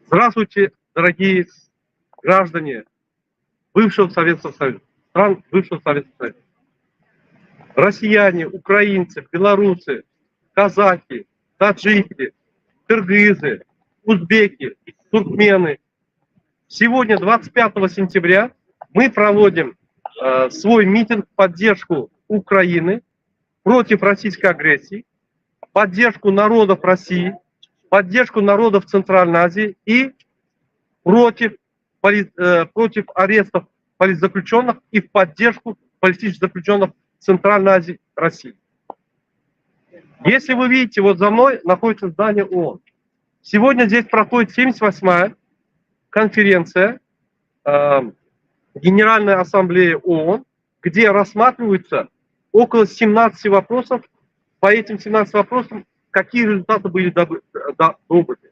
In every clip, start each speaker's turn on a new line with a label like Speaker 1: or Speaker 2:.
Speaker 1: Здравствуйте, дорогие граждане бывшего Советского Союза, стран бывшего Советского Союза. Россияне, украинцы, белорусы, казахи, таджики, кыргызы, узбеки, туркмены. Сегодня, 25 сентября, мы проводим э, свой митинг в поддержку Украины против российской агрессии, поддержку народов России, поддержку народов Центральной Азии и против, э, против арестов политзаключенных и в поддержку политических заключенных Центральной Азии России. Если вы видите, вот за мной находится здание ООН. Сегодня здесь проходит 78-я конференция э, Генеральной Ассамблеи ООН, где рассматриваются около 17 вопросов. По этим 17 вопросам какие результаты были добыты.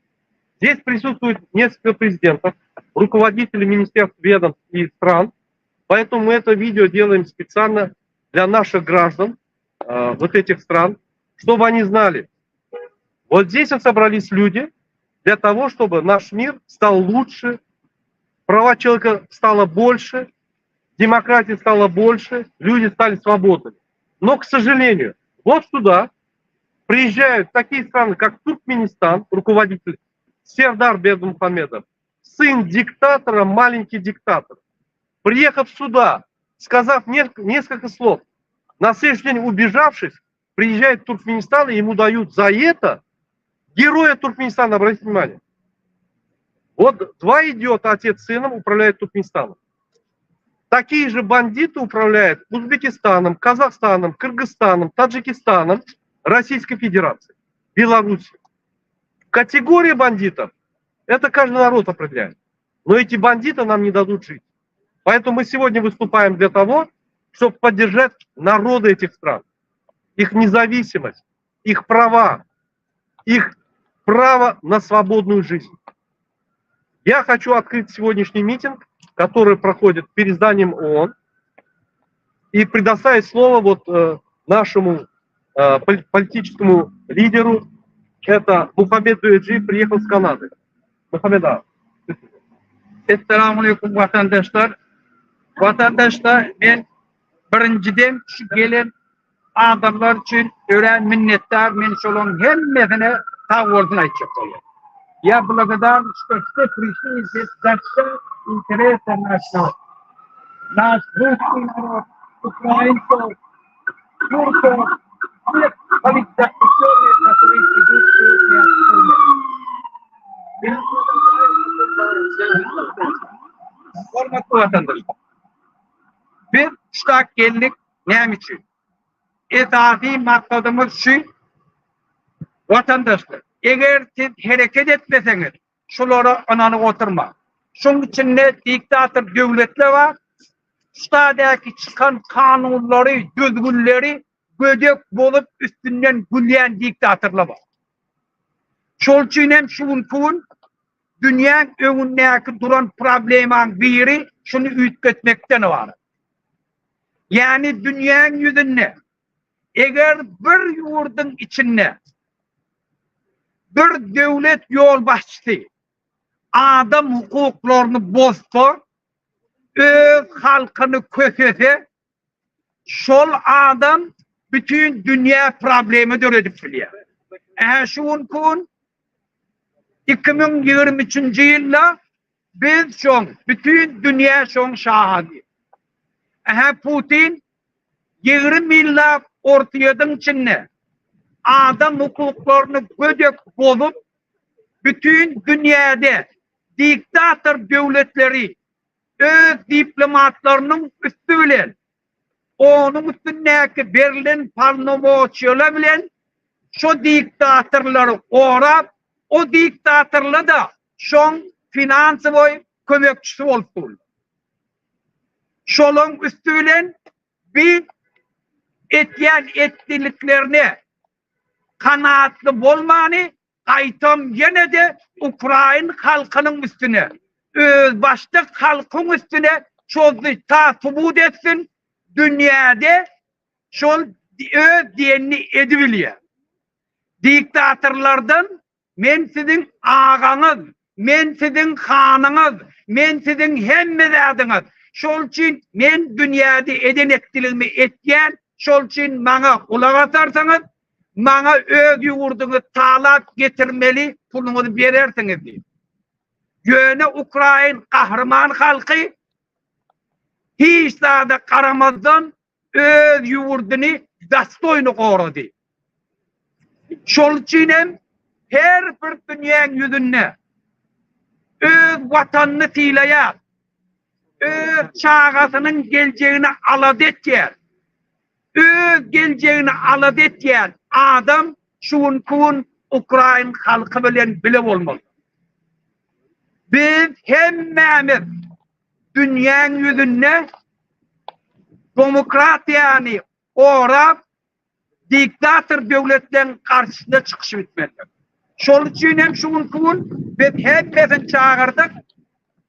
Speaker 1: Здесь присутствует несколько президентов, руководители министерств, ведомств и стран. Поэтому мы это видео делаем специально для наших граждан э, вот этих стран, чтобы они знали. Вот здесь вот собрались люди для того, чтобы наш мир стал лучше, права человека стало больше, демократии стало больше, люди стали свободными. Но, к сожалению, вот сюда приезжают такие страны, как Туркменистан, руководитель Сердар Бердымухамедов, сын диктатора, маленький диктатор. Приехав сюда, сказав несколько слов, на следующий день убежавшись, приезжает в Туркменистан, и ему дают за это героя Туркменистана, обратите внимание. Вот два идиота, отец с сыном, управляют Туркменистаном. Такие же бандиты управляют Узбекистаном, Казахстаном, Кыргызстаном, Таджикистаном, Российской Федерацией, Белоруссией. Категория бандитов, это каждый народ определяет. Но эти бандиты нам не дадут жить. Поэтому мы сегодня выступаем для того, чтобы поддержать народы этих стран, их независимость, их права, их право на свободную жизнь. Я хочу открыть сегодняшний митинг, который проходит перед зданием ООН, и предоставить слово вот э, нашему э, политическому лидеру, это Мухаммед Дуэджи, приехал с Канады. Мухаммед ağa.
Speaker 2: Esselamu aleýkum watandaşlar. Watandaşlar men birinjiden şu gelen adamlar üçin örän minnetdar men şolaryň hemmesine sag bolsun aýtjak bolýan. Я благодарен, что все пришли здесь защищать интересы нашего. Наш русский народ, украинцев, турков, всех политзаключенных, которые сидят сегодня в тюрьме. Я продолжаю. Hormatly watandaşlar. Biz ştak geldik näme üçin? Esasy maksadymyz şu, watandaşlar, eger siz hereket etmeseňiz, şulara ynanyp oturmaň. Şuň içinde diktator döwletler bar, ştadäki çykan kanunlary, düzgünleri gödek bolup üstünden gülýän diktatorlar bar. Şol üçin hem şu günki gün dünýäň öňündäki duran problemaň biri şuny üýtgetmekden ybarat. Ýagny dünýäň ýüzünde eger bir ýurduň içinde bir döwlet ýolbaşçysy adam hukuklaryny bozsa, öz halkyny kösese, şol adam bütin dünýä problema döredip bilýär. Ähä şu günki gün 2023-nji ýylda biz şoň, bütin dünýä şoň şahady. Ähä Putin 20 ýyllap Orsýetiň içinde adam hukuklaryny gödek bozup, bütin dünýäde diktator döwletleri öz diplomatlarynyň üsti bilen, onuň üstündäki berlen polnomoçiýalar bilen şo diktatorlary gorap, o diktatorlar-da şoň finansowoý kömekçisi bolup durlar. Şolaň üsti bilen bi etýän etdiliklerine kanaatly bolmany Gaýtam ýene-de ukrain halkynyň üstüne, özbaşdak halkyň üstüne çozdy ta subut etsin, dünýäde şol öz diýenini edibilýär. Diktatorlardan. Men siziň agaňyz, men siziň hanyňyz, men siziň hemme zadyňyz. Şol üçin men dünýäde eden etdiligimi etýän, şol üçin maňa gulak asarsyňyz, maňa öz ýurduňyzy talap getirmeli puluňyzy berersiňiz diýip. Ýöne ukrain gahryman halky hiç zada garamazdan öz ýurduny dostoýny gorady. Şol üçin hem her bir dünýäň ýüzünde öz watanyny sylaýar, öz çagasynyň geljegini alada etýär. Öz geljegini alada etýän adam şu günki gün ukrain halky bilen bile bolmaly. Biz hemmämiz dünýäň ýüzünde demokratiýany gorap, diktator döwletleň garşysyna çykyş etmelidir. Şol üçin hem şu günki gün biz hemmesini çagyrdyk.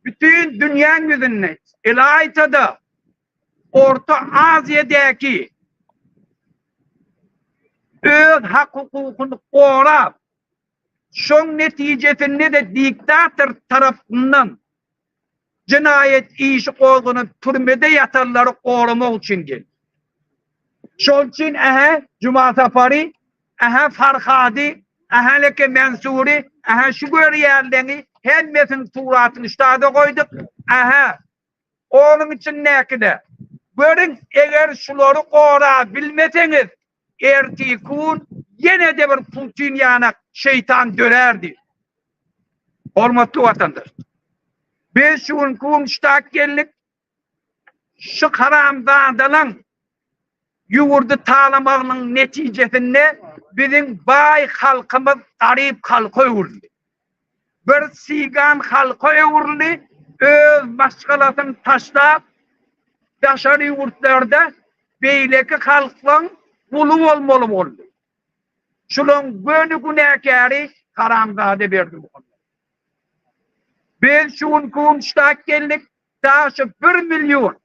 Speaker 2: Bütin dünýäň ýüzünde, ylaýta-da Orta Aziýadäki öz hak-hukukyny gorap, şoň netijesinde-de diktator tarapyndan jenaýat işi gozganyp türmede ýatanlary goramak üçin geldi. Şol üçin ähä Juma Sapary, ähä Farhady, ähä Leke Mensury, ähä şu görýänleňi hemmesiniň suratyny ştada goýduk, ähä Onuň içindäki-de, Görüň, eger şulary gorabilmeseňiz, ertirki gün ýene-de bir Putin ýanak şeýtan dörär diýip. Hormatly watandaşlar! Biz şu günki gün ştak geldik. Şu haramzadalaň ýurdy talamagynyň netijesinde biziň baý halkymyz garyp halka öwrüldi. Bir sigan halka öwrüldi, öz maşgalasyny taşlap, daşary ýurtlarda beýleki halklaň guly bolmaly boldy. Şulaň göni günäkäri haramzada Berdimuhamedow. Biz şu günki gün ştak geldik, Daşy bir million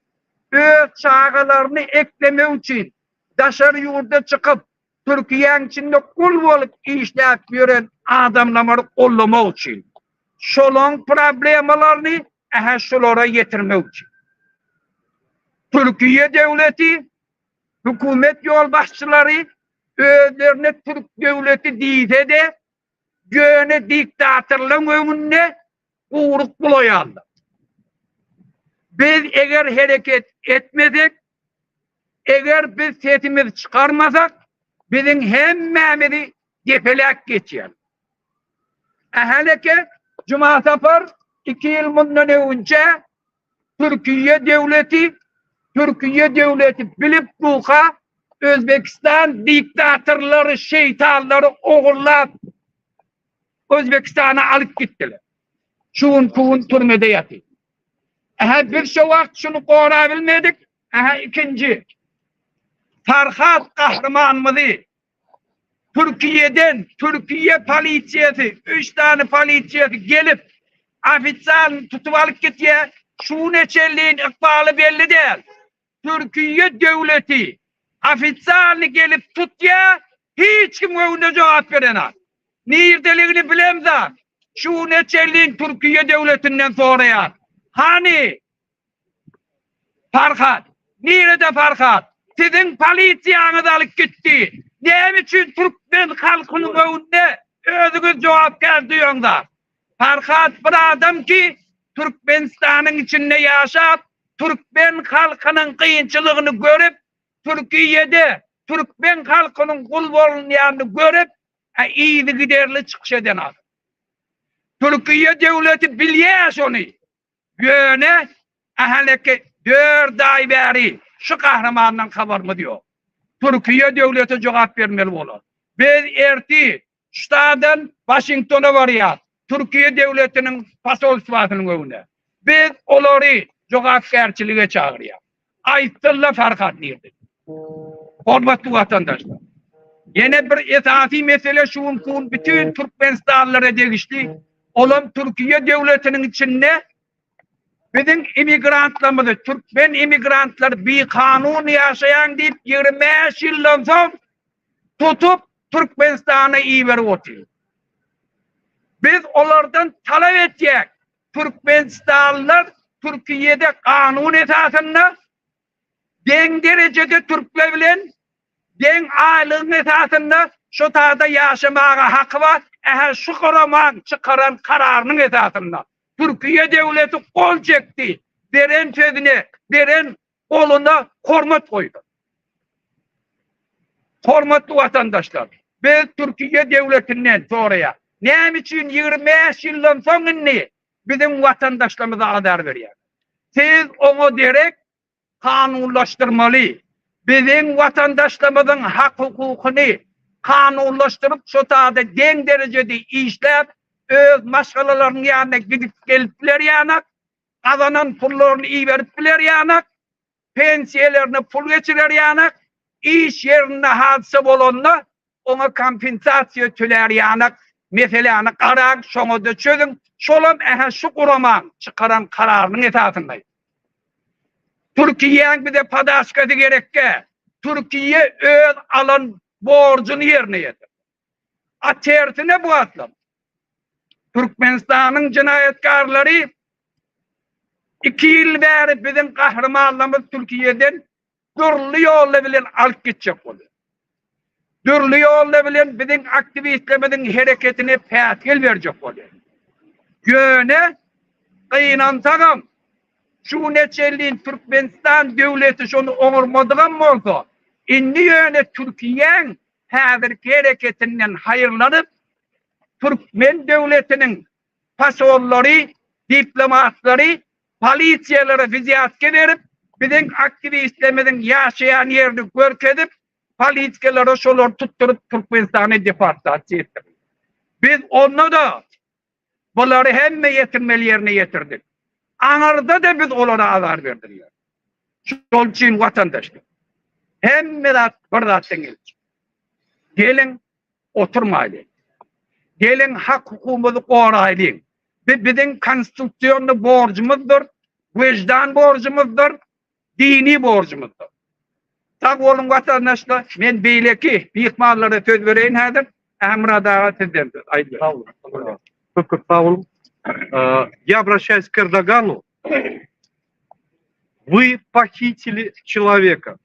Speaker 2: öz çagalaryny eklemek üçin daşary ýurda çykyp, Türkiýäň içinde gul bolup işläp ýören adamlamary gollamak üçin. Şolaň problemalaryny ähä şulara ýetirmek üçin. Türkiýe döwleti, hökümet ýolbaşçylary özlerine türk döwleti diýse-de, ýöne diktatorlaryň öňünde guwruk bulaýarlar. Biz eger hereket etmesek, eger biz sesimizi çykarmasak, biziň hemmämizi depeläp geçýär. Ähäleke Juma Sapar 2 ýyl mundan öňünçä Türkiýe döwleti Türkiýe döwleti bilip duka Özbekistan diktatorlary, şeýtanlary ogurlap Özbekistana alyp gitdiler. Şu günki gün türmede ýatyr. Ähä biz şo wagt şuny gorabilmedik. Ähä ikinji Farhat gahrymanymyzy Türkiýeden Türkiýe polisiýasy üç sany polisiýasy gelip ofitsialny tutup alyp gitýär. Şu güne çenli ykbaly belli däl. Türkiýe döwleti ofitsialny gelip tutýa, hiç kim öňünde jogap berenak. Nirdeligini bilemzak. Şu güne çenli Türkiýe döwletinden soraýar. Hany Farhat? Nirede Farhat? Siziň polisiýaňyz alyp gitdi. Näme üçin türkmen halkynyň öňünde özüňiz jogapkär duýaňzak? Farhat bir adam ki Türkmenistanyň içinde ýaşap, türkmen halkynyň kynçylygyny görüp, Türkiýede türkmen halkynyň gul bolunýanyny görüp, yzygiderli çykyş eden adam. Türkiýe döwleti bilýär şony. Ýöne ähäleki dört aý bäri şu gahrymandan habarymyz ýok. Türkiýe döwleti jogap bermeli bolar. Biz ertir Ştadan Waşingtona barýas, Türkiýe döwletiniň posolstwasynyň öňüne. Biz olary jogapkärçilige çagyrýas. Aýtsynlar Farhat nirde? Hormatly watandaşlar! Ýene bir esasy mesele şu günki gün bütin türkmenistanlylara degişli, olam Türkiýe döwletiniň içinde biziň immigrantlarymyzy, türkmen immigrantlary bikanun ýaşaýaň diýip 25 ýyldan soň tutup Türkmenistana iberip otyr. Biz olardan talap etýäk, Türkmenistanlylar Türkiýede kanun esasynda deň derejede türkler bilen deň aýlygyň esasynda şu taýda ýaşamaga haky bar, ähä şu guramaň çykaran kararynyň esasynda. Türkiýe döwleti gol çekdi, beren sözüne, beren goluna hormat goýdy. Hormatly watandaşlar, biz Türkiýe döwletinden soraýar, näme üçin 25 ýyldan soň indi biziň watandaşlarymyza azar berýär? Siz oňa derek kanunlaşdyrmaly. Biziň watandaşlarymyzyň hak-hukukyny kanunlaşdyryp şo taýda deň derejede işläp, öz maşgalalarynyň ýanyna gidip gelip biler ýanak, gazanan pullaryny iberip biler ýanak, pensiýalerine pul geçirer ýanak, iş ýerinde hadysa bolanda oňa kompensasiýa tölär ýanak meseläni garaň şoňada çözüň şolam ähä şu guramaň çykaran kararynyň esasynda. Türkiýäň bize podaçkasy gerekgä Türkiýe öz alan borjuny ýerine ýetir. A tersine bu atlam Türkmenistanyň jenaýatkarlary iki ýyl bäri biziň gahrymanlarymyz Türkiýeden dürli ýollar bilen alyp gitjek bolýar. Dürli ýollar bilen biziň aktiwistlerimiziň hereketine päsgel berjek bolýar. Ýöne gynansagam şu güne çenli Türkmenistan döwleti şony oňarmadygam bolsa, indi ýöne Türkiýäň häzirki hereketinden haýyrlanyp, türkmen döwletiniň posollary, diplomatlary polisiýalara wzýatka berip, biziň aktiwistlerimiziň ýaşaýan ýerini görkezip, polisiýalara şolary tutduryp Türkmenistana deportasiýa etdirdi. Biz onda-da bulary hemme ýetirmeli ýerine ýetirdik. Aňyrda-da biz olara azar berdiler. Şol üçin watandaşlar, hemme zat bir zatdan gelip çykýar. Geliň, oturmaýlyň. Geliň, hak-hukugymyzy goraýlyň. Bu biziň konstitusionny borjumyzdyr, weždan borjumyzdyr, dini borjumyzdyr. Sag boluň watandaşlar, men beýleki myhmanlara söz bereýin häzir. Ämyrat aga sizden söz aýdyň.
Speaker 1: Sag boluň. Köp köp sag boluň. Я обращаюсь к Эрдогану. Вы похитили человека.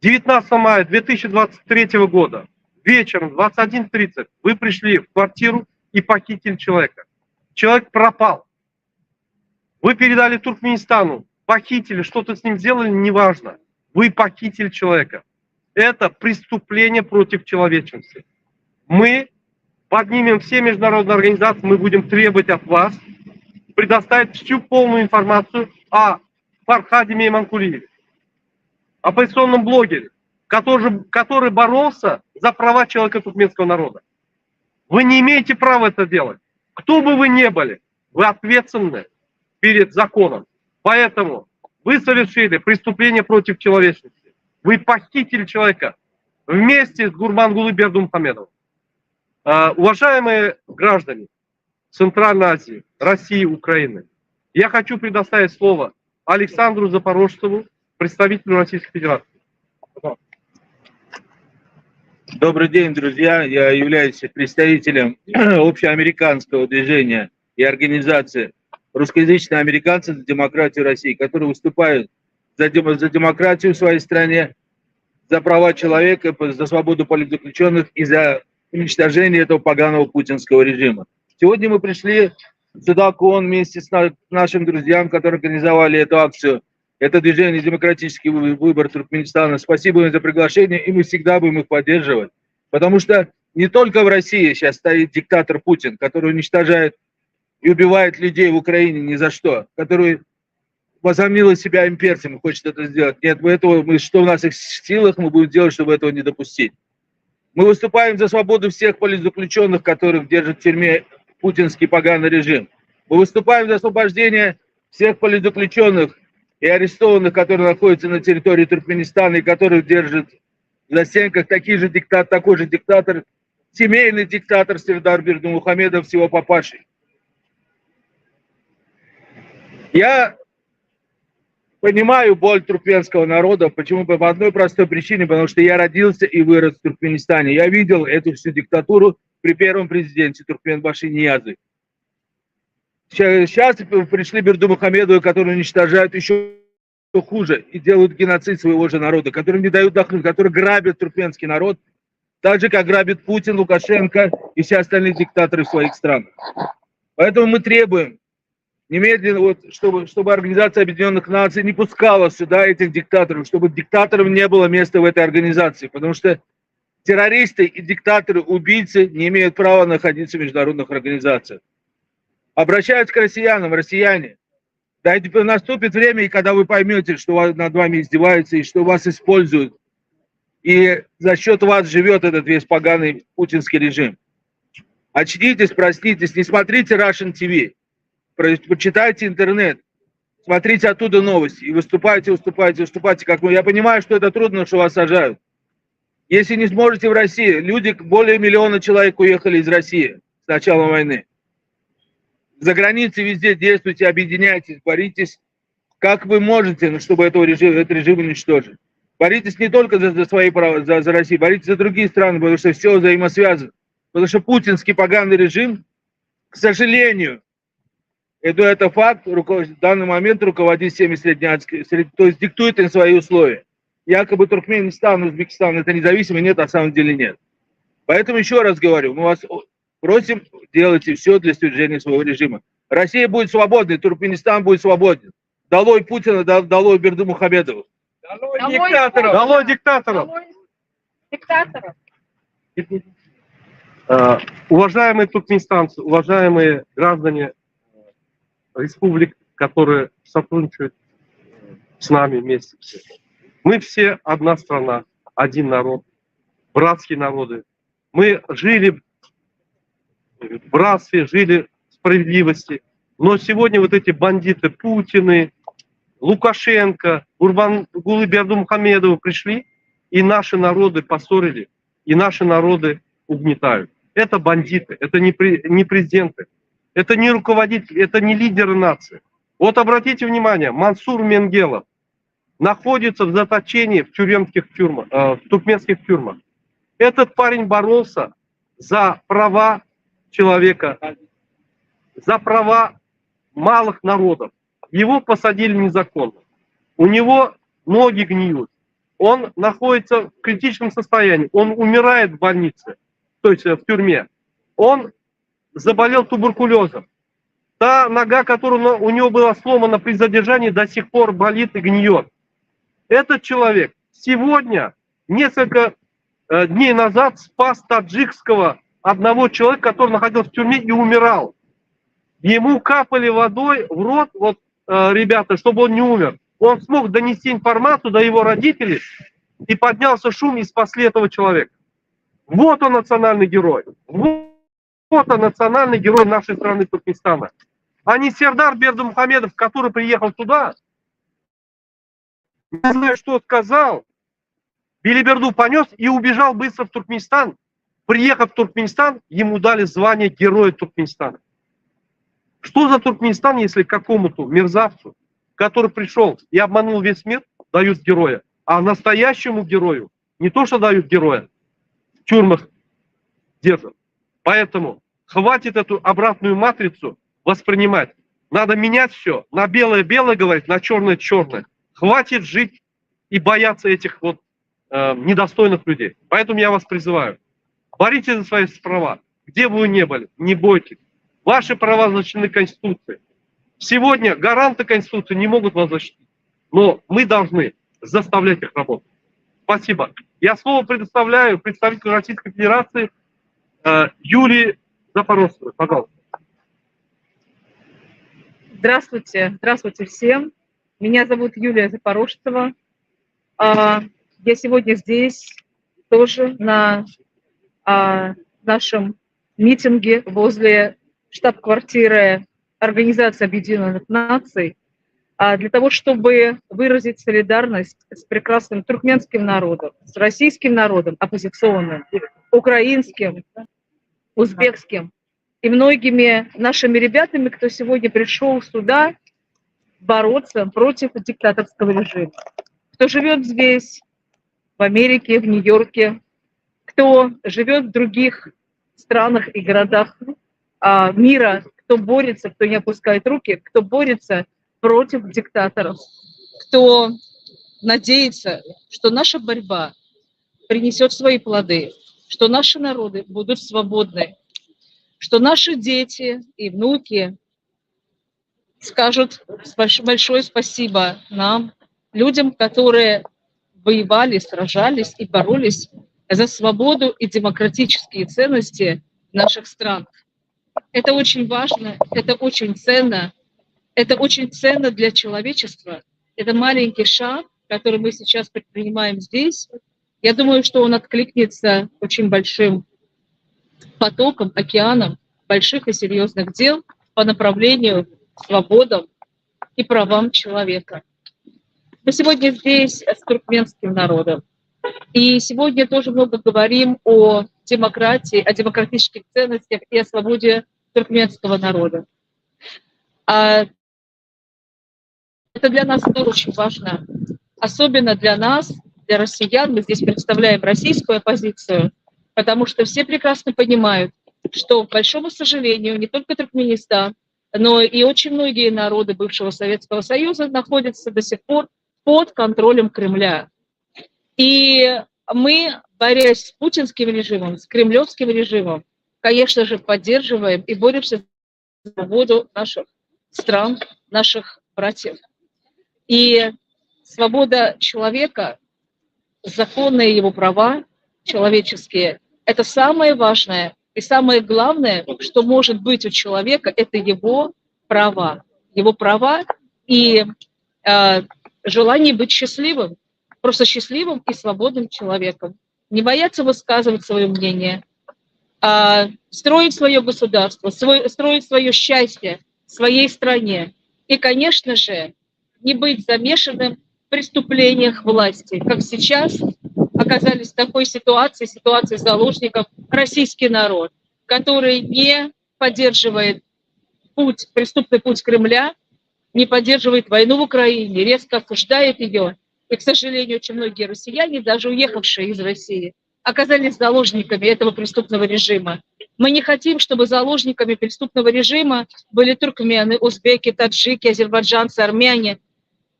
Speaker 1: 19 мая 2023 года вечером 21.30 вы пришли в квартиру и похитили человека. Человек пропал. Вы передали Туркменистану, похитили, что-то с ним сделали, неважно. Вы похитили человека. Это преступление против человечности. Мы поднимем все международные организации, мы будем требовать от вас предоставить всю полную информацию о Фархаде Мейманкулиеве, оппозиционном блогере, который, который боролся за права человека туркменского народа. Вы не имеете права это делать. Кто бы вы ни были, вы ответственны перед законом. Поэтому вы совершили преступление против человечности. Вы похитили человека вместе с Гурбангулы Бердымухамедовым. А, уважаемые граждане Центральной Азии, России, Украины, я хочу предоставить слово Александру Запорожцеву, представителю Российской Федерации.
Speaker 3: Добрый день, друзья. Я являюсь представителем общеамериканского движения и организации русскоязычные американцы за демократию России, которые выступают за, дем за демократию в своей стране, за права человека, за свободу политзаключенных и за уничтожение этого поганого путинского режима. Сегодня мы пришли сюда к ООН вместе с нашим друзьям, которые организовали эту акцию. Это движение «Демократический выбор Туркменистана». Спасибо им за приглашение, и мы всегда будем их поддерживать. Потому что не только в России сейчас стоит диктатор Путин, который уничтожает и убивает людей в Украине ни за что, который возомнил из себя имперцем и хочет это сделать. Нет, мы этого, мы, что в наших силах, мы будем делать, чтобы этого не допустить. Мы выступаем за свободу всех политзаключенных, которых держит в тюрьме путинский поганый режим. Мы выступаем за освобождение всех политзаключенных и арестованных, которые находятся на территории Туркменистана и которых держит в застенках такие же диктат, такой же диктатор, семейный диктатор Сердар Бердымухамедов с его папашей. Я понимаю боль туркменского народа. Почему? По одной простой причине, потому что я родился и вырос в Туркменистане. Я видел эту всю диктатуру. при первом президенте Туркменбаши Ниязы. Сейчас пришли Бердымухамедовы, которые уничтожают еще хуже и делают геноцид своего же народа, которым не дают дохнуть, которые грабят туркменский народ, так же, как грабит Путин, Лукашенко и все остальные диктаторы в своих странах. Поэтому мы требуем немедленно, вот, чтобы Организация Объединенных Наций не пускала сюда этих диктаторов, чтобы диктаторов не было места в этой организации, потому что террористы и диктаторы, убийцы не имеют права находиться в международных организациях. Обращаюсь к россиянам, россияне, дайте, наступит время, и когда вы поймете, что над вами издеваются и что вас используют, и за счет вас живет этот весь поганый путинский режим. Очнитесь, проснитесь, не смотрите Russian TV, почитайте интернет, смотрите оттуда новости и выступайте, выступайте, выступайте. Как мы. Я понимаю, что это трудно, что вас сажают. Если не сможете в России, люди, более миллиона человек уехали из России с началом войны. За границей везде действуйте, объединяйтесь, боритесь, как вы можете, ну, чтобы этот режим уничтожить. Боритесь не только за свои права, за Россию, боритесь за другие страны, потому что все взаимосвязано. Потому что путинский поганый режим, к сожалению, это факт, в данный момент руководит всеми среднеазиатскими, то есть диктует им свои условия. Якобы Туркменистан, Узбекистан это независимо, нет, на самом деле нет. Поэтому еще раз говорю, мы вас просим, делайте все для свержения своего режима. Россия будет свободной, Туркменистан будет свободен. Долой Путина, долой Бердымухамедова.
Speaker 2: Долой диктаторов!
Speaker 1: Долой диктаторов!
Speaker 4: Долой диктаторов!
Speaker 1: Уважаемые туркменистанцы, уважаемые граждане республик, которые сотрудничают с нами вместе. Мы все одна страна, один народ, братские народы. Мы жили в братстве, жили в справедливости. Но сегодня вот эти бандиты Путины, Лукашенко, Гурбангулы Бердымухамедовы пришли, и наши народы поссорили, и наши народы угнетают. Это бандиты, это не президенты, это не руководители, это не лидеры нации. Вот обратите внимание, Мансур Менгелов находится в заточении в тюремских тюрьмах, в туркменских тюрьмах. Этот парень боролся за права человека, за права малых народов. Его посадили незаконно. У него ноги гниют. Он находится в критическом состоянии. Он умирает в больнице, то есть в тюрьме. Он заболел туберкулезом. Та нога, которая у него была сломана при задержании, до сих пор болит и гниет. Этот человек сегодня, несколько дней назад, спас таджикского одного человека, который находился в тюрьме и умирал. Ему капали водой в рот, вот, ребята, чтобы он не умер. Он смог донести информацию до его родителей, и поднялся шум, и спасли этого человека. Вот он национальный герой. Вот он национальный герой нашей страны Туркменистана. А не Сердар Бердымухамедов, который приехал туда, не знаю, что сказал, белиберду понес и убежал быстро в Туркменистан. Приехав в Туркменистан, ему дали звание Героя Туркменистана. Что за Туркменистан, если какому-то мерзавцу, который пришел и обманул весь мир, дают героя, а настоящему герою не то, что дают героя, в тюрьмах держат. Поэтому хватит эту обратную матрицу воспринимать. Надо менять все. На белое белое говорить, на черное черное. Хватит жить и бояться этих вот недостойных людей. Поэтому я вас призываю. Боритесь за свои права. Где бы вы ни были, не бойтесь. Ваши права защищены Конституцией. Сегодня гаранты Конституции не могут вас защитить. Но мы должны заставлять их работать. Спасибо. Я слово предоставляю представителю Российской Федерации Юлии Запорожцевой. Пожалуйста.
Speaker 4: Здравствуйте. Здравствуйте всем. Меня зовут Юлия Запорожцева. Я сегодня здесь тоже на нашем митинге возле штаб-квартиры Организации Объединенных Наций для того, чтобы выразить солидарность с прекрасным туркменским народом, с российским народом, оппозиционным, украинским, узбекским и многими нашими ребятами, кто сегодня пришел сюда бороться против диктаторского режима. Кто живет здесь, в Америке, в Нью-Йорке, кто живет в других странах и городах мира, кто борется, кто не опускает руки, кто борется против диктаторов, кто надеется, что наша борьба принесет свои плоды, что наши народы будут свободны, что наши дети и внуки скажут большое спасибо нам, людям, которые воевали, сражались и боролись за свободу и демократические ценности в наших странах. Это очень важно, это очень ценно, это очень ценно для человечества. Это маленький шаг, который мы сейчас предпринимаем здесь. Я думаю, что он откликнется очень большим потоком, океаном больших и серьезных дел по направлению к свободам и правам человека. Мы сегодня здесь с туркменским народом. И сегодня тоже много говорим о демократии, о демократических ценностях и о свободе туркменского народа. Это для нас тоже очень важно. Особенно для нас, для россиян. Мы здесь представляем российскую оппозицию, потому что все прекрасно понимают, что, к большому сожалению, не только Туркменистан, но и очень многие народы бывшего Советского Союза находятся до сих пор под контролем Кремля. И мы, борясь с путинским режимом, с кремлевским режимом, конечно же, поддерживаем и боремся за свободу наших стран, наших братьев. И свобода человека, законные его права человеческие, это самое важное и самое главное, что может быть у человека, это его права. Его права и желание быть счастливым, просто счастливым и свободным человеком. Не бояться высказывать свое мнение, а строить свое государство, строить свое счастье в своей стране. И, конечно же, не быть замешанным в преступлениях власти, как сейчас оказались в такой ситуации, ситуации заложников, российский народ, который не поддерживает преступный путь Кремля, не поддерживает войну в Украине, резко осуждает ее. И, к сожалению, очень многие россияне, даже уехавшие из России, оказались заложниками этого преступного режима. Мы не хотим, чтобы заложниками преступного режима были туркмены, узбеки, таджики, азербайджанцы, армяне.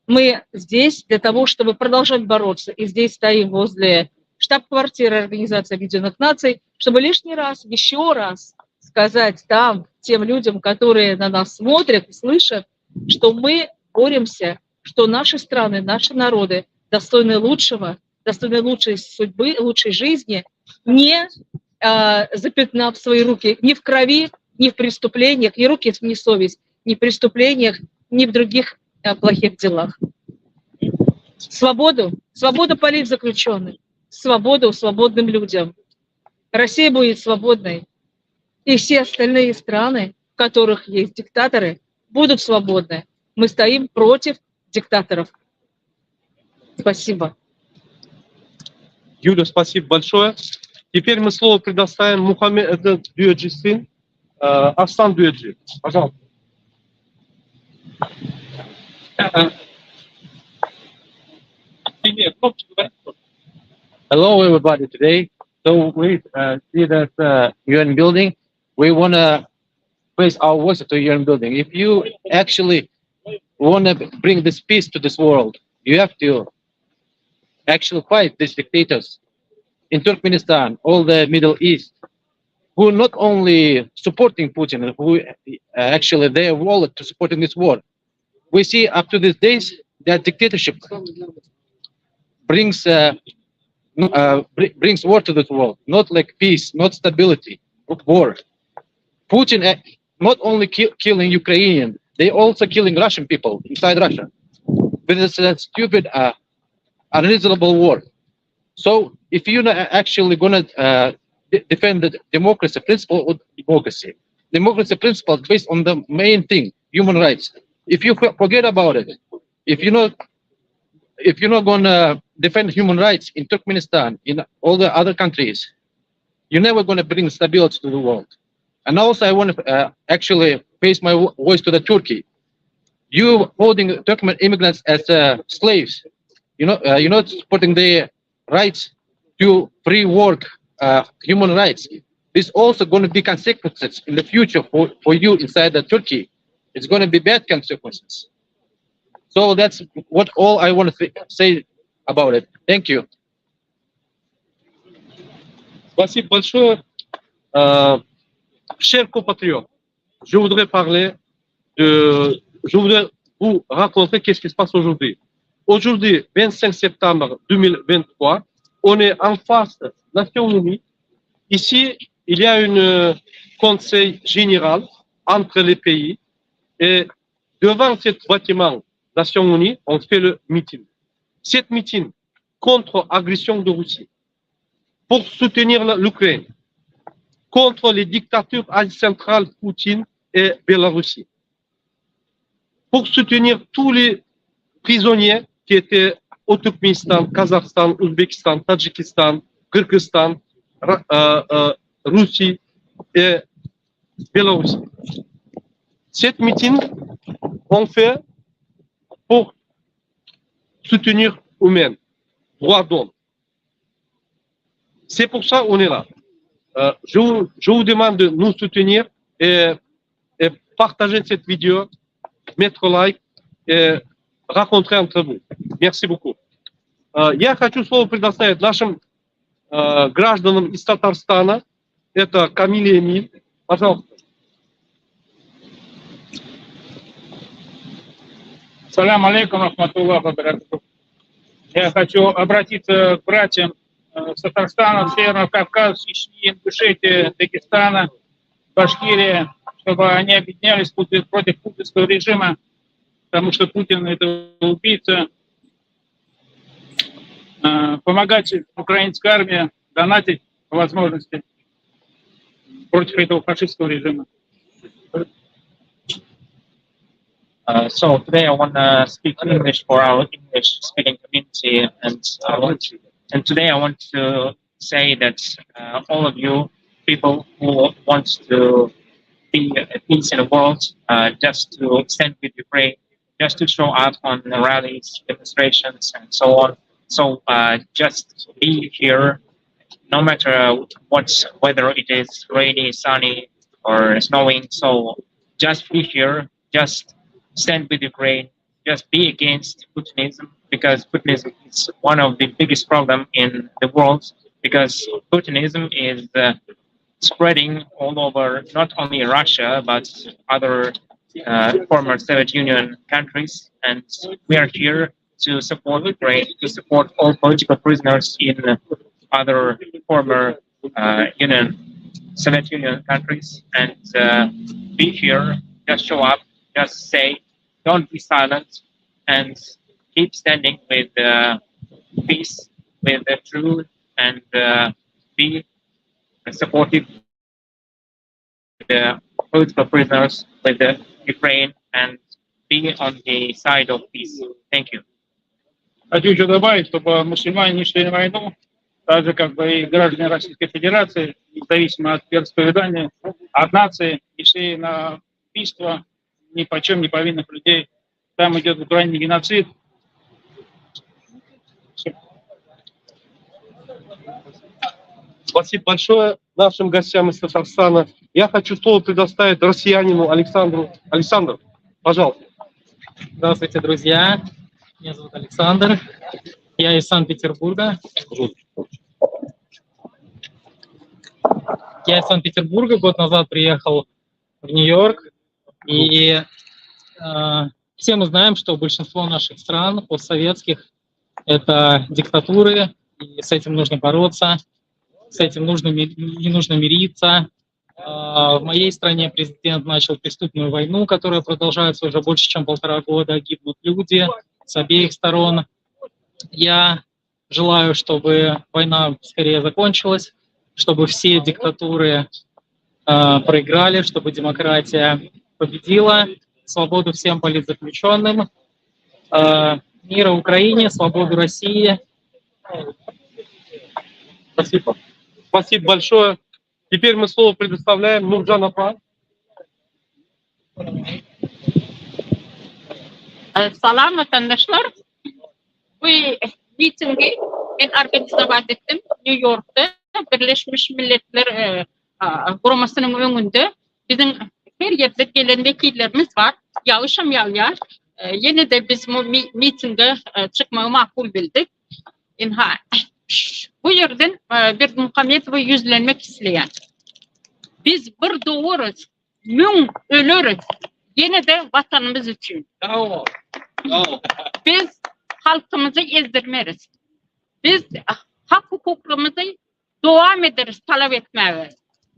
Speaker 4: Мы здесь для того, чтобы продолжать бороться. И здесь стоим возле штаб-квартиры Организации Объединенных Наций, чтобы лишний раз, еще раз сказать там, тем людям, которые на нас смотрят и слышат, что мы боремся, что наши страны, наши народы достойны лучшего, достойны лучшей судьбы, лучшей жизни, не запятнав свои руки ни в крови, ни в преступлениях, ни руки, ни совесть, ни в преступлениях, ни в других плохих делах. Свободу, свободу политзаключенным, свободу свободным людям. Россия будет свободной, и все остальные страны, в которых есть диктаторы, будут свободны. Мы стоим против диктаторов. Спасибо.
Speaker 1: Юля, спасибо большое. Теперь мы слово предоставим Мухаммед Düýeji сын, Arslan Düýeji. Пожалуйста.
Speaker 5: Hello, everybody. Today, so we see that UN building. We wanna raise our voice to UN building. If you actually wanna bring this peace to this world, you have to actually fight these dictators in Turkmenistan, all the Middle East, who not only supporting Putin, who actually their wallet to supporting this war. We see up to these days that dictatorship brings war to this world, not like peace, not stability, but war. Putin not only killing Ukrainian, they also killing Russian people inside Russia. With this stupid, unreasonable war. So if you're not actually gonna defend the democracy, principle of democracy, democracy principle is based on the main thing, human rights. If you forget about it, if you're not gonna defend human rights in Turkmenistan, in all the other countries, you're never gonna bring stability to the world. And also I wanna actually face my voice to the Turkey. You holding Turkmen immigrants as slaves, you're not supporting their rights to free work, human rights. This also going to be consequences in the future for, for you inside the Turkey. It's going to be bad consequences. So that's what all I want to say about it. Thank you.
Speaker 1: Спасибо большое. Euh, chers compatriotes, je voudrais parler de, je voudrais vous raconter qu'est-ce qui se passe aujourd'hui. Aujourd'hui, 25 septembre 2023, on est en face des Nations Unies. Ici, il y a un conseil général entre les pays et devant ce bâtiment Nations Unies, on fait le meeting. Cette meeting contre agression de Russie, pour soutenir l'Ukraine, contre les dictatures Asie centrale, Poutine et Biélorussie, pour soutenir tous les prisonniers qui étaient au Turkménistan, Kazakhstan, Ouzbékistan, Tadjikistan, Kyrgyzstan, euh, euh, Russie et Biélorussie. Cette meeting, on fait pour soutenir eux-mêmes, droits d'homme. C'est pour ça qu'on est là. Euh, je, vous, je vous demande de nous soutenir et, et partager cette vidéo, mettre like et raconter entre vous. Merci beaucoup. Э, Я хочу слово предоставить нашим э, гражданам из Татарстана. Это Камилия Эмиль. Пожалуйста.
Speaker 6: Салям алейкум, рахматуллах баракатух. Я хочу обратиться к братьям э, с Татарстана, Северного Кавказа, Чечни, Ингушетии, Дагестана, Башкирии, чтобы они объединялись против против путинского режима, потому что Путин – это убийца. Э, Помогать украинской армии, донатить по возможности против этого фашистского режима.
Speaker 7: Uh, so today I want to speak English for our English-speaking community, and I want and today I want to say that uh, all of you people who want to be at peace in the world, uh, just to stand with Ukraine, just to show up on the rallies, demonstrations, and so on. So uh, just be here, no matter what weather it is, rainy, sunny, or snowing. So just be here, just stand with Ukraine, just be against Putinism because Putinism is one of the biggest problem in the world because Putinism is uh, spreading all over not only Russia but other uh, former Soviet Union countries, and we are here to support Ukraine, to support all political prisoners in other former uh, Union Soviet Union countries, and uh, be here, just show up, just say, don't be silent, and keep standing with uh, peace, with the truth, and uh, be supportive with the political prisoners, with the Ukraine, and be on the side of peace. Thank you.
Speaker 6: Хочу еще добавить, чтобы мусульмане не шли на войну, так же, как бы и граждане Российской Федерации, независимо от вероисповедания, от нации, не шли на убийство ни почем не повинных людей. Там идет в Украине геноцид.
Speaker 1: Спасибо большое нашим гостям из Татарстана. Я хочу слово предоставить россиянину Александру. Александр, пожалуйста.
Speaker 8: Здравствуйте, друзья. Меня зовут Александр. Я из Санкт-Петербурга. Я из Санкт-Петербурга год назад приехал в Нью-Йорк. И э, все мы знаем, что большинство наших стран постсоветских – это диктатуры, и с этим нужно бороться, с этим нужно, не нужно мириться. Э, в моей стране президент начал преступную войну, которая продолжается уже больше, чем полтора года. Гибнут люди с обеих сторон. Я желаю, чтобы война скорее закончилась, чтобы все диктатуры э, проиграли, чтобы демократия победила, свободу всем политзаключенным, э, мира Украине, свободу России.
Speaker 1: Спасибо. Спасибо большое. Теперь мы слово предоставляем Нурджан Апа.
Speaker 9: Salam watandaşlar. Bu mitingi men organizować etdim Nýu-Ýorkda Birleşmiş Milletler e, guramasynyň öňünde biziň her ýerde gelen wekillerimiz bar. Ýagyşam ýagýar. Ýene-de biz bu mitinge çykmagy makul bildik. Ynha, bu ýerden Berdimuhamedowa ýüzlenmek isleýän. Biz bir dowarys, müň öleris, ýene-de Watanymyz üçin. Biz halkymyzy ezdirmeris. Biz hak-hukuklymyzy dowam ederis talap etmäge.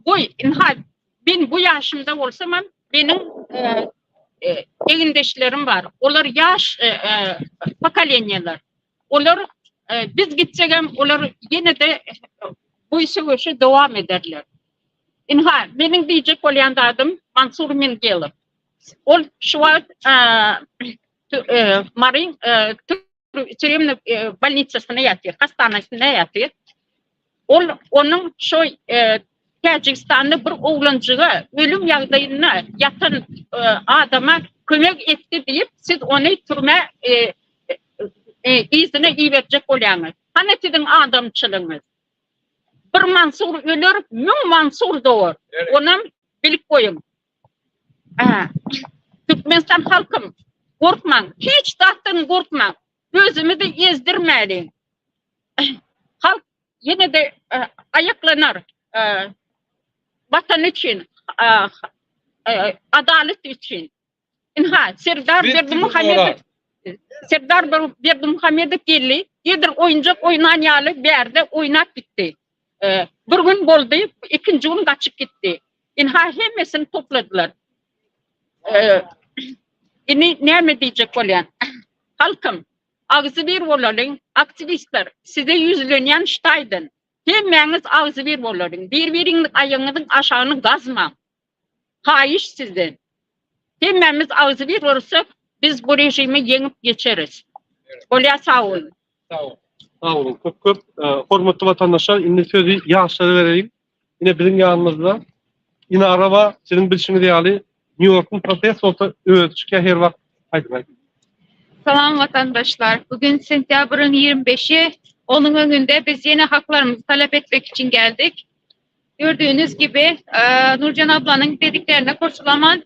Speaker 9: Goý, ynha, men bu ýaşymda bolsamam, meniň egindeşlerim bar. Olar ýaş pokoleniýalar. Olar biz gitsegem, olar ýene-de bu söweşi dowam ederler. Ynha, meniň diýjek bolýan zadym Mansur Mingelow. Ol şu wagt Maryň türemni bolnisasynda ýatyr, hastanasynda ýatyr. Ol onuň şo Täjigistanda bir oglanjyga ölüm ýagdaýynda ýatan adama kömek etdi diýip, siz ony türmä yzyna iberjek bolýaňyz. Hany siziň adamçylygyňyz? Bir Mansur öler, müň Mansur dogar. Onam bilip goýuň. Türkmenistan halkym, gorkmaň, hiç zatdan gorkmaň. Özümizi ezdirmäliň. Halk ýene-de aýaklanar. Watan üçin, adalat üçin. Ynha, Serdar Berdimuhamedow Serdar Berdimuhamedow geldi, edil oýunjak oýnan ýaly bärde oýnap gitdi. Bir gün boldy, ikinji gün gaçyp gitdi. Ynha, hemmesini topladylar. Indi näme diýjek bolýan? Halkym, agzybir bolalyň, aktiwistler, size ýüzlenýän ştaýdan. Hemmäňiz agzybir bolalyň, bir-biriňiziň aýagyňyzyň aşagyny gazmaň. Haýyş sizden. Hemmämiz agzybir bolsak, biz bu režimi ýeňip geçeris. Bolýa sag boluň.
Speaker 1: Sag boluň köp köp. Hormatly watandaşlar, indi sözi ýaşlara bereýin. Ine biziň ýanymyzda Inara bar. Siziň bilşiňiz ýaly, Nýu-Ýorkuň protest bolsa özi çykýar her wagt. Aýdyň aýdyň.
Speaker 10: Salam watandaşlar! Bugün sentýabryň 25-i, onuň öňünde biz ýene haklarymyzy talap etmek üçin geldik. Gördüğünüz gibi Nurjan ablanyň dediklerine goşulaman,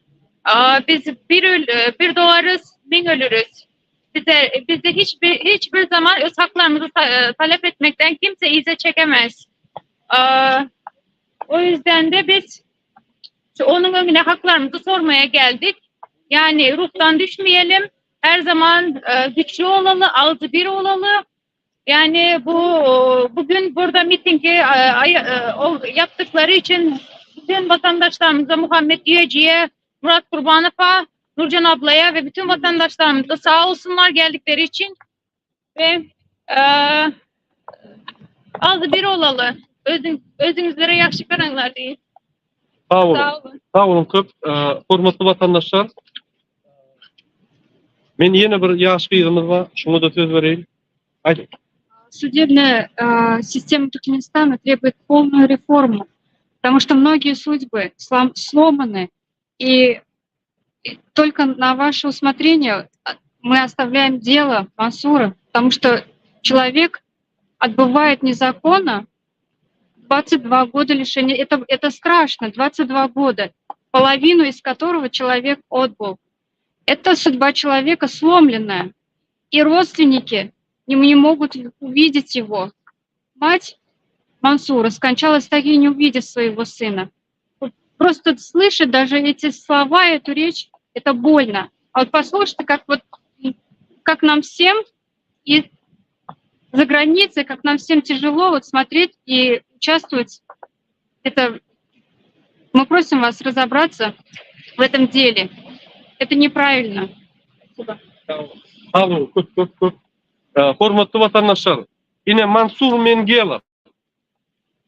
Speaker 10: biz bir öl bir doğarız, min ölürüz. Bize bizi hiçbir hiçbir zaman öz haklarymyzy talep etmekten kimse ize çekemez. O yüzden de biz onuň öňüne haklarymyzy sormaya geldik. Yani ruhtan düşmeyelim. Her zaman güçlü olaly, agzy bir olaly. Yani bu bugün burada mitingi yaptıkları için bütün vatandaşlarımıza Muhammed Düyeci'ye, Murat Kurbanov'a, Nurcan ablaya ve bütün vatandaşlarımıza sağ olsunlar geldikleri için ve e, az bir olalı. Özün, özüňizlere ýagşy garaňlar diýip.
Speaker 1: Sag boluň. Sag boluň. Sag boluň köp. Hormatly watandaşlar. Men ýene bir ýaş gyzymyz bar. Şuňa-da söz bereýin. Aýdyň.
Speaker 11: Судебная система Туркменистана требует полную реформу, потому что многие судьбы сломаны, и только на ваше усмотрение мы оставляем дело Мансура, потому что человек отбывает незаконно 22 года лишения. Это, это страшно, 22 года, половину из которого человек отбыл. Это судьба человека сломленная. И родственники не, не могут увидеть его. Мать Мансура скончалась так и не увидев своего сына. Просто слышать даже эти слова, эту речь, это больно. А вот послушайте, как вот как нам всем и за границей, как нам всем тяжело вот смотреть и участвовать. Это мы просим вас разобраться в этом деле. Это неправильно. Спасибо.
Speaker 1: Sag boluň, köp köp köp. Hormatly watandaşlar, ine Mansur Mengelow,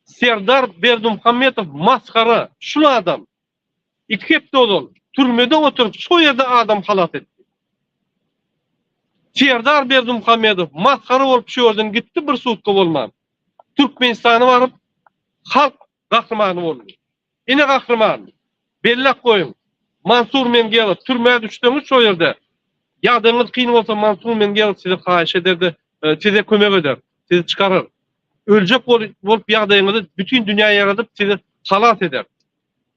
Speaker 1: Serdar Berdimuhamedow masgara, şul adam iki hepde ozal türmede oturyp şo ýerde adam halas etdi. Serdar Berdimuhamedow masgara bolup şu ýerden gitdi bir sutka bolman. Türkmenistana baryp halk gahrymany boldy. Ine gahryman. Belläp goýuň. Mansur Mengelow türmä düşseňiz şo ýerde ýagdaýyňyz kyn bolsa Mansur Mengelow size haýyş eder-de size kömek eder. Sizi çykarar. Öljek bolup ýagdaýyňyzy bütin dünýä ýaradyp sizi. halas eder.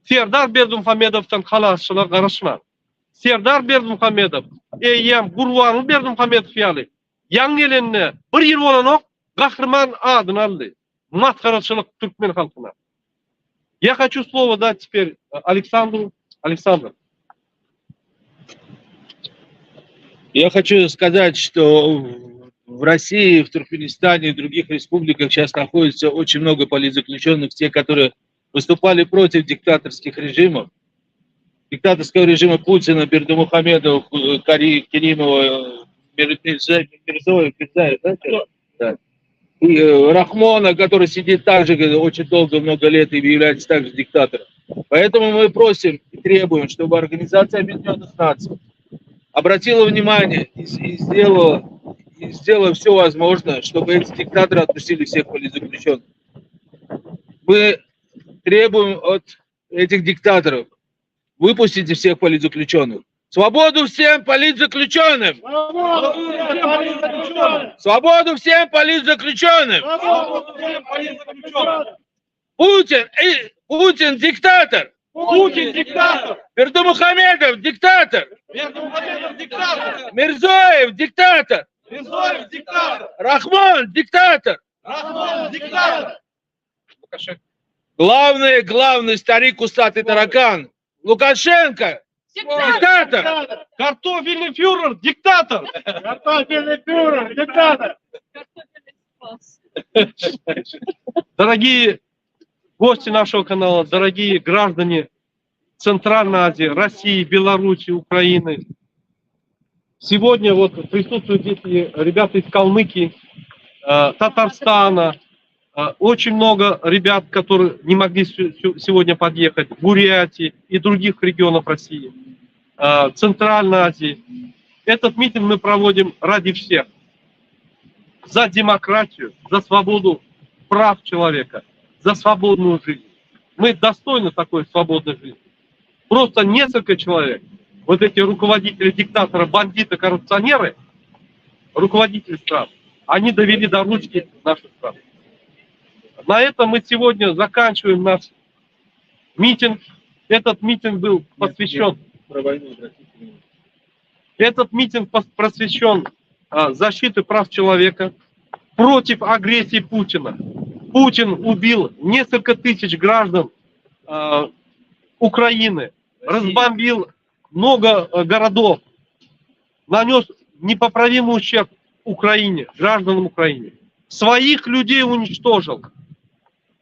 Speaker 1: Serdar Berdimuhamedowdan halasçylyga garaşmaň. Serdar Berdimuhamedow eýýäm Gurbanguly Berdimuhamedow ýaly ýaňy gelenine bir ýyl bolanok gahryman adyny aldy. Masgaraçylyk türkmen halkyna. Я хочу слово дать теперь Александру. Александр.
Speaker 3: Я хочу сказать, что в России, в Туркменистане и других республиках сейчас находится очень много политзаключенных, те, которые выступали против диктаторских режимов, диктаторского режима Путина, Бердымухамедова, Керимова, Мирзоев, Мирзаев, да? Да. И Рахмона, который сидит также очень долго, много лет и является также диктатором. Поэтому мы просим и требуем, чтобы Организация Объединенных Наций обратила внимание и сделала все возможное, чтобы эти диктаторы отпустили всех политзаключенных. Мы требуем от этих диктаторов: выпустите всех политзаключенных. Свободу всем политзаключенным!
Speaker 12: Свободу всем политзаключенным!
Speaker 3: Свободу всем политзаключенным!
Speaker 12: Свободу всем политзаключенным!
Speaker 3: Путин, и, Путин диктатор!
Speaker 12: Путин диктатор!
Speaker 3: Бердымухамедов диктатор!
Speaker 12: Бердымухамедов диктатор!
Speaker 3: Мирзоев диктатор!
Speaker 12: Мирзоев диктатор!
Speaker 3: Рахмон диктатор!
Speaker 12: Рахмон диктатор!
Speaker 3: Главный, главный старик усатый таракан Лукашенко диктатор!
Speaker 1: Картофельный фюрер диктатор!
Speaker 12: Картофельный фюрер диктатор!
Speaker 1: Дорогие гости нашего канала, дорогие граждане Центральной Азии, России, Беларуси, Украины. Сегодня вот присутствуют здесь и ребята из Калмыкии, Татарстана, очень много ребят, которые не могли сегодня подъехать, Бурятии и других регионов России, Центральной Азии. Этот митинг мы проводим ради всех. За демократию, за свободу прав человека, за свободную жизнь. Мы достойны такой свободной жизни. Просто несколько человек, вот эти руководители диктатора, бандиты, коррупционеры, руководители стран, они довели до ручки нашу страну. На этом мы сегодня заканчиваем наш митинг. Этот митинг был посвящен...
Speaker 3: Про войну, обратите внимание.
Speaker 1: Этот митинг посвящен защите прав человека против агрессии Путина. Путин убил несколько тысяч граждан Украины, разбомбил много городов, нанес непоправимый ущерб Украине, гражданам Украины. Своих людей уничтожил.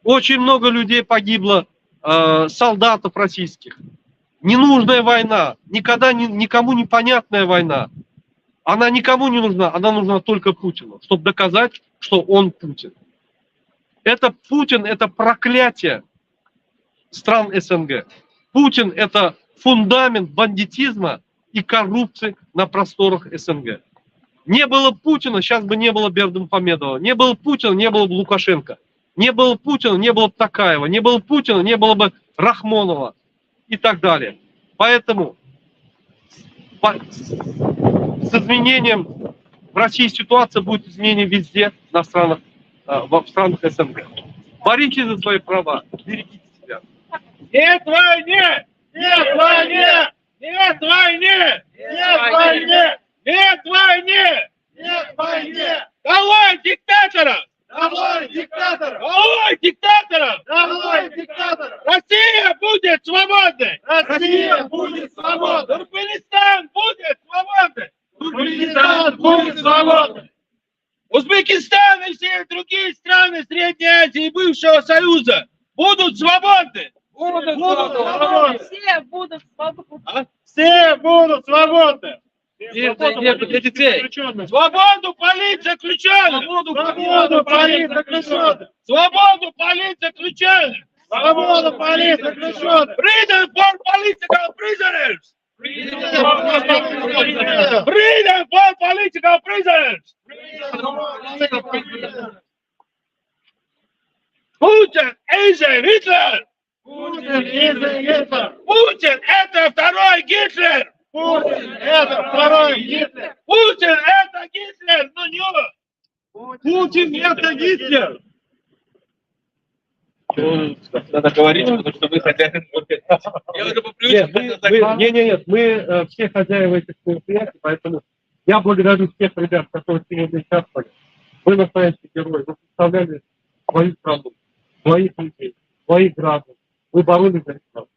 Speaker 1: Очень много людей погибло, солдатов российских. Ненужная война, никогда никому непонятная война. Она никому не нужна, она нужна только Путину, чтобы доказать, что он Путин. Это Путин, это проклятие стран СНГ. Путин — это фундамент бандитизма и коррупции на просторах СНГ. Не было Путина, сейчас бы не было Бердымухамедова. Не было Путина, не было бы Лукашенко. Не было Путина, не было бы Токаева. Не было Путина, не было бы Рахмонова и так далее. Поэтому с изменением в России ситуация будет изменение везде в странах СНГ. Боритесь за свои права, берегите себя.
Speaker 3: Нет войне!
Speaker 12: Нет войне!
Speaker 3: Нет войне!
Speaker 12: Нет войне!
Speaker 3: Нет войне!
Speaker 12: Нет войне!
Speaker 3: Долой диктатора!
Speaker 12: Долой диктатора!
Speaker 3: Долой диктатора!
Speaker 12: Долой диктатора!
Speaker 3: Россия будет свободной!
Speaker 12: Россия будет свободной!
Speaker 3: Туркменистан будет свободной!
Speaker 12: Туркменистан будет свободной!
Speaker 3: Узбекистан и все другие страны Средней Азии и бывшего Союза будут свободны!
Speaker 12: Будут свободны!
Speaker 4: Все будут свободны!
Speaker 3: А?
Speaker 12: Все будут свободны!
Speaker 5: Для детей.
Speaker 3: Свободу политзаключенным!
Speaker 12: Свободу политзаключенным!
Speaker 3: Свободу политзаключенным!
Speaker 12: Свободу политзаключенным!
Speaker 3: Freedom for political prisoners! Freedom for political prisoners! Putin is a Hitler!
Speaker 12: Путин is a Hitler!
Speaker 3: Путин это второй Гитлер!
Speaker 12: Путин это второй Гитлер!
Speaker 3: Путин это Гитлер, ну не
Speaker 1: Путин это Гитлер!
Speaker 3: Надо говорить, потому что вы хозяин. Я уже по
Speaker 1: Нет,
Speaker 3: привычке
Speaker 1: мы, мы- не, не, нет, мы все хозяева этих мероприятий, поэтому я благодарю всех ребят, которые сегодня участвовали. Вы настоящие герои, вы представляли свою страну, своих людей, своих граждан. Вы боролись за страну.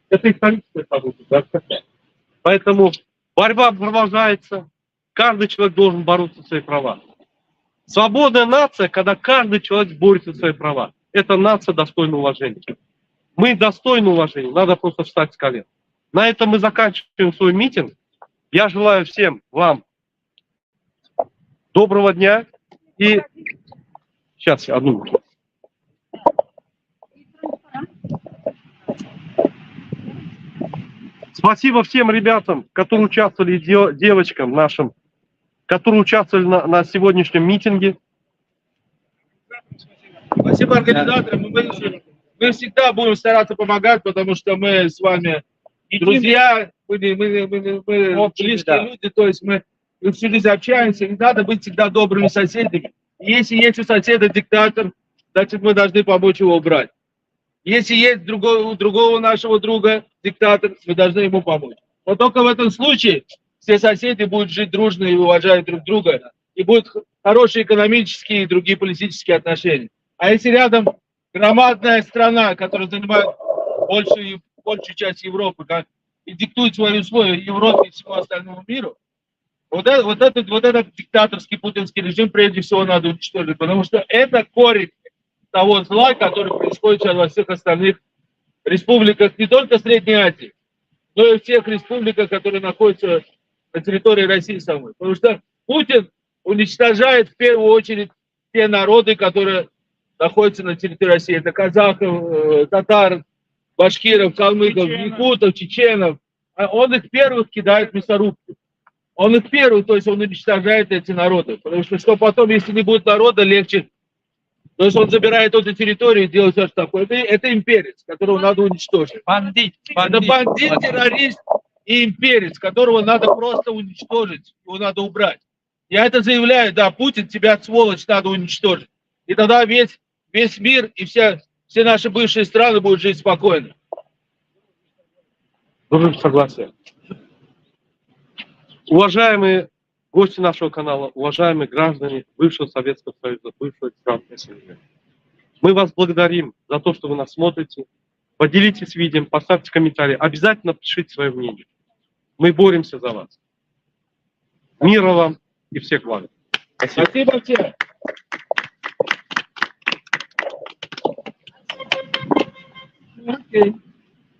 Speaker 1: Это историческое событие, да, всех. Поэтому борьба продолжается. Каждый человек должен бороться за свои права. Свободная нация, когда каждый человек борется за свои права. Это нация достойна уважения. Мы достойны уважения, надо просто встать с колен. На этом мы заканчиваем свой митинг. Я желаю всем вам доброго дня и... Сейчас, одну минуту. Спасибо всем ребятам, которые участвовали, и девочкам нашим, которые участвовали на сегодняшнем митинге.
Speaker 3: Спасибо организаторам. Мы всегда будем стараться помогать, потому что мы с вами друзья, мы
Speaker 2: Общие,
Speaker 3: близкие
Speaker 2: да.
Speaker 3: люди, то есть мы всю жизнь общаемся, и надо быть всегда добрыми соседями. Если есть у соседа диктатор, значит, мы должны помочь его убрать. Если есть у другого нашего друга диктатор, мы должны ему помочь. Но только в этом случае все соседи будут жить дружно и уважать друг друга, и будут хорошие экономические и другие политические отношения. А если рядом громадная страна, которая занимает большую часть Европы, как, и диктует свои условия Европе и всему остальному миру, вот этот диктаторский путинский режим прежде всего надо уничтожить, потому что это корень того зла, который происходит сейчас во всех остальных республиках, не только Средней Азии, но и в тех республиках, которые находятся на территории России самой. Потому что Путин уничтожает в первую очередь те народы, которые находятся на территории России. Это казахов, татар, башкиров, калмыков,
Speaker 6: Чеченов.
Speaker 3: якутов, чеченов. А он их первых кидает в мясорубку. Он их первый, то есть он уничтожает эти народы. Потому что, что потом, если не будет народа, легче. То есть он забирает эту территорию и делает все, что такое. Это имперец, которого надо уничтожить.
Speaker 2: Бандит,
Speaker 3: Это бандит, террорист и имперец, которого надо просто уничтожить. Его надо убрать. Я это заявляю, да, Путин, тебя, сволочь, надо уничтожить. И тогда весь мир и все наши бывшие страны будут жить спокойно.
Speaker 1: Дружим согласие. Уважаемые гости нашего канала, уважаемые граждане бывшего Советского Союза, бывшего стран СНГ, мы вас благодарим за то, что вы нас смотрите. Поделитесь видео, поставьте комментарии, обязательно пишите свое мнение. Мы боремся за вас. Мира вам и всех благ. Спасибо.
Speaker 3: Спасибо всем.
Speaker 4: Окей.